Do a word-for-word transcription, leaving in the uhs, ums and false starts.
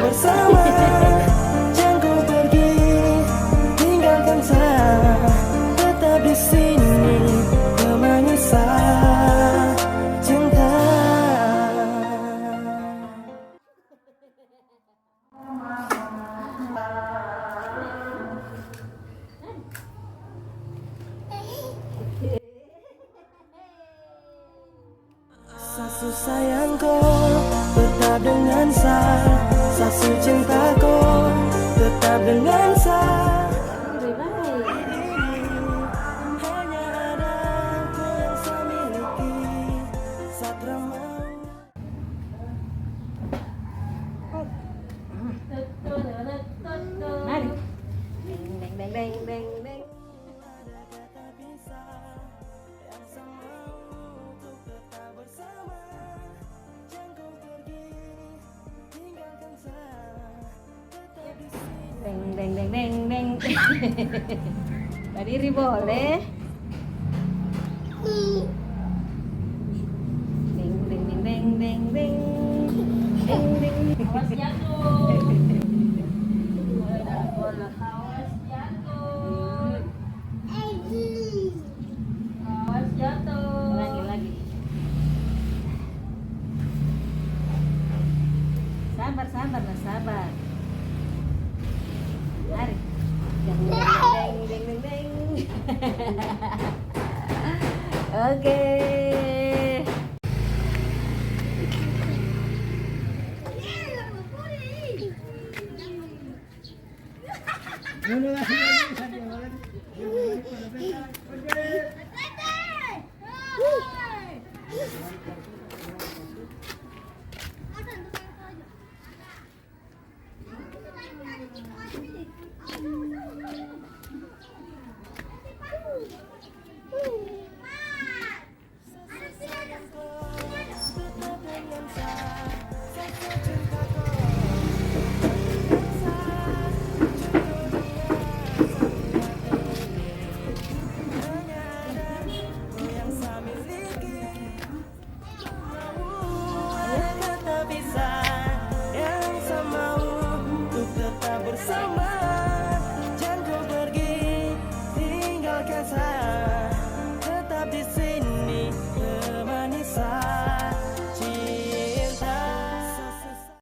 Bersama, jang kau pergi, tinggalkan sa, tetap di sini, temani sa, cinta. Sasu sayangko, tetap dengan sa. Sasu cintako, tetap dengan sa. Hanya ada ko yang sa miliki. Sa tra mau. Mari. Deng, deng, deng, deng, deng, deng. Deng, deng, deng, deng, deng. Badiri boleh. Deng, deng, deng, deng, deng, deng. Deng, deng. Awas jatuh. Awas jatuh. Awas jatuh. Lagi, lagi. Sabar, sabar, lah, sabar. Mari. Deng, deng, deng, deng, deng, deng. Oke.